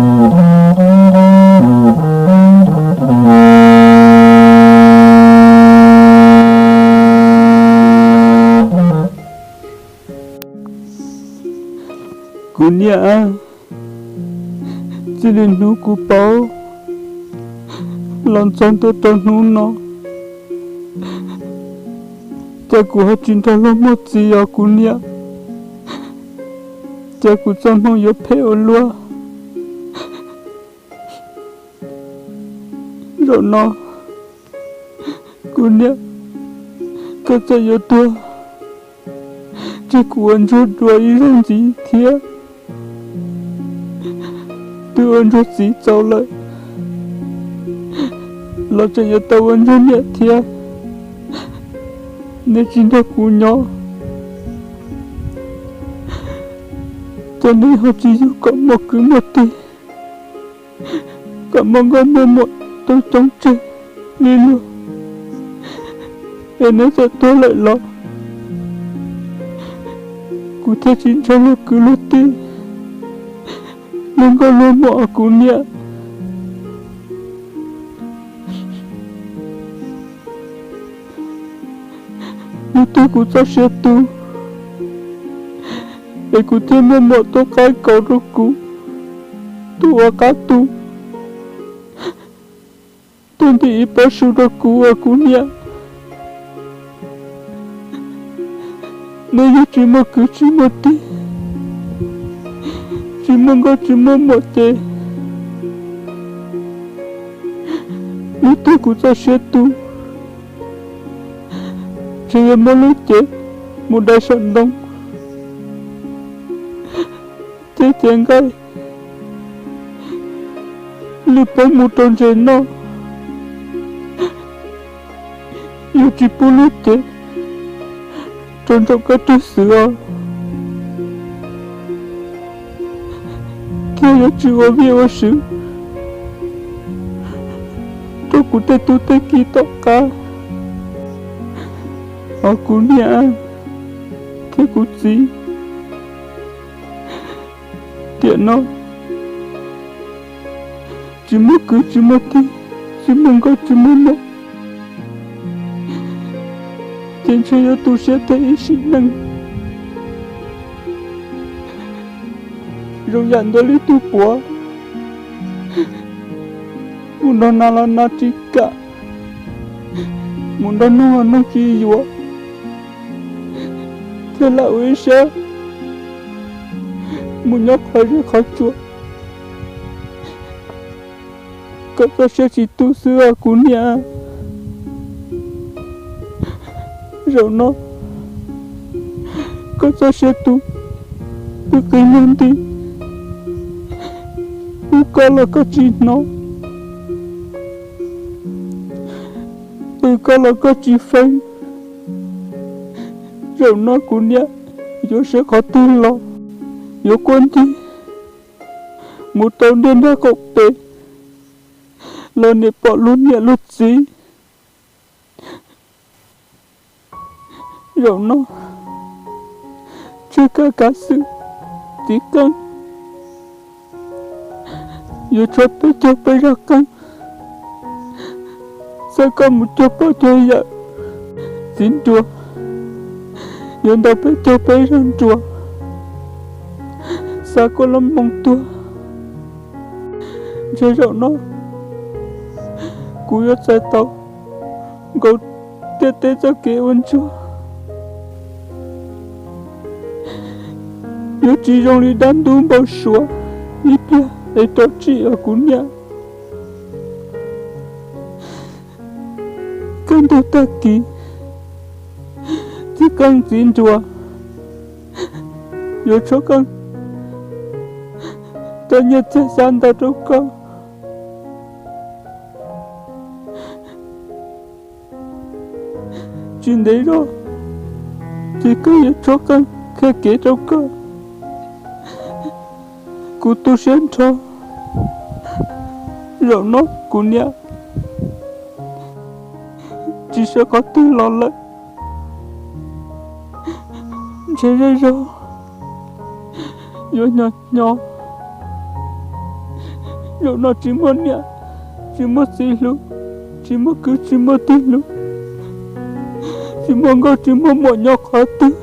Kuv niam, txij li hnub kuv paub los txog ntua rau hnub no, ces kuv ho tsis nrog luag muaj txiv os kuv niam. Ces kuv txoj hmoo yuav phem ua luaj. Zaum no kuv niam, koj txawm yuav tuag, ces kuv ua ntsuag dua ib zaug ntxiv thiab. Twb ua ntsuag txiv txaus lawm, los tseem yuav tau ua ntsuag niam thiab. Nej tsis nrog kuv nyob, ces nej ho tsis yug kom muaj kwv muaj tij, kom muaj nkauj muaj muam coob coob tseg li luag, es neb txawm tuag lawm los kuv thiaj tsis nrog luag kwv luag tij, luag nkauj luag muam os kuv niam. Hnub twg kuv txoj sia tu, es kuv thiaj muaj muam tuaj qaib kaus rau kuv, tuaj ua qab tu, tuaj ntim ib pob su rau kuv os kuv niam. Nej yog tsis muaj kwv tsis muaj tij, tsis muaj nkauj tsis muaj muam ces hnub twg kuv txoj sia tu, ces yuav muab lub cev mus dai saum ntoo, thiab cev nqaij lwj poob mus rau ntses noj. Yuav tsis pub lub cev rau ntsoom koj rwg xwm os, thiab yuav tsis ua vij ua sw rau kuv tej tub tej ki tom qab os kuv niam thiab kuv txiv. Tiam no tsis muaj kwv tsis muaj tij, tsis muaj nkauj tsis muaj muam, ces ntshe yuav tu siab tag ib sim neej. Zoo yam nto li tug puav, mus nrog nas los nas tsis kam, mus nrog noog los noog tsis yuav, thiaj lam ua ib siab mus nyob qhov zej qhov tsua kom txoj sia tsis tu xwb os kuv niam. Zaum no koj txoj sia tu, pw qis nyuag nti, hu koj los koj tsis hnov, qw koj los koj tsis feeb. Zaum no kuv niam yuav sawv qhov twg los yuav quaj ntig mus tau ntiaj nrag qaum pem los nim pom luag niam luag txiv. Zaum no tseg koj kav xwm, txiv qeej, yuav tshuav peb caug peb zaj qeej, txhawb koj mus cuag poj cuag yawm. Txiv nruas, yuav ntaus peb caug peb zaj nruas, xa koj lub moo tuag. Ntshe zaum no kuv yuav txais tau nkaus ntiaj teb txoj kev ua ntsuag, yuav tsis zoo li dab ntub npau suav ib pliag es rov tsim os kuv niam. Kaj ntug tag kis, txiv qeej txiv nruas, yuav tshuab qeej coj nyiaj txiag xyab ntawv rau koj. Tsis ntev zog, txiv qeej yuav tshuab qeej qhia kev rau koj. Kuv tu siab nrho, zaum no kuv niam tsis sawv qhov twg los lawm. Ntshe zej zog yuav nyo nyo Zaum no tsis muaj niam, tsis muaj txiv hlub, tsis muaj kwv tsis muaj tij hlub, tsis muaj nkauj tsis muaj muam nyob qhov twg.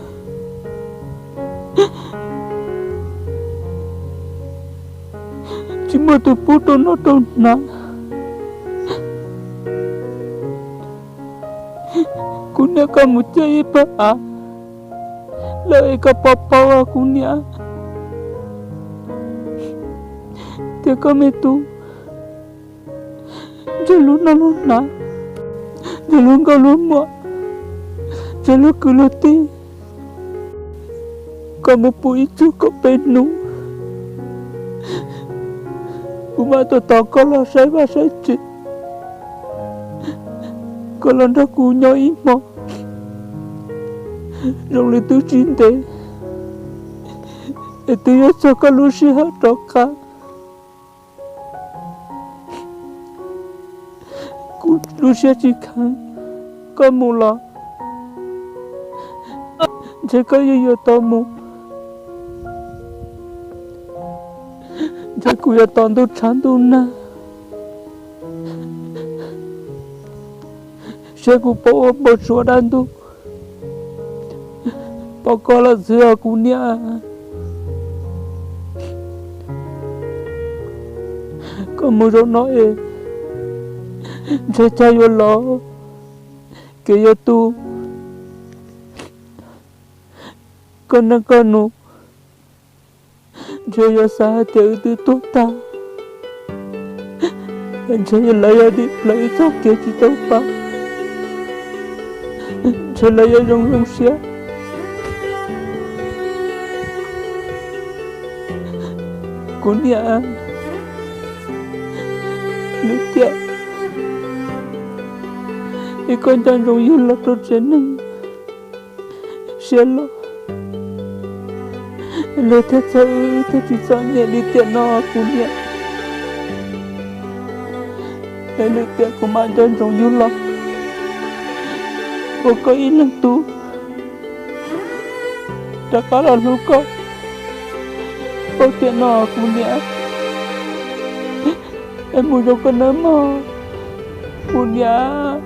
Tsis muaj tus pub rau noj rau hnav. Kuv niam, koj mus ciaj ib pawg av lawm es koj pov pob kuv niam, tias koj me tub ntseg lub noj lub hnav, ntseg lub nkauj lub muam, ntseg lub kwv lub tij, koj mus pw ib tsug kaum peb hnub, kuv mam tuaj tos koj los saib vaj saib tsev, koj los nrog kuv nyob ib hmo. Zoo li twb tsis ntev es twb yuav txog koj lub sij hawm rov qab. Kuv lub siab tsis kheev, koj mus los ntshe koj yeej yuav tau mus. Ntshe kuv yuav tos ntuj tshav ntuj nag, saib kuv puas ua npau suav dab ntub pom koj lawm xwb os kuv niam. Koj mus zaum no es ntshe caij yuav los, kev yuav tu, koj neej koj nus ntshe yuav xav hais tias wb twb tuag tag, ntshe lawv yuav dim plaws wb txoj kev tsis tau pab, ntshe lawv yuav zoo zoo siab. Kuv niam, lwm tiam es koj nco ntsoov yug los rau tsev neeg siab loj, luag thiaj txhawj wb thiaj tsis txom nyem li tiam no kuv niam. Es lwm tiam kuv mam nco ntsoov yug los ua koj ib leeg tub, rov qab los hlub koj. Ua tiam no kuv niam, es mus zoo koj nawb mog kuv niam.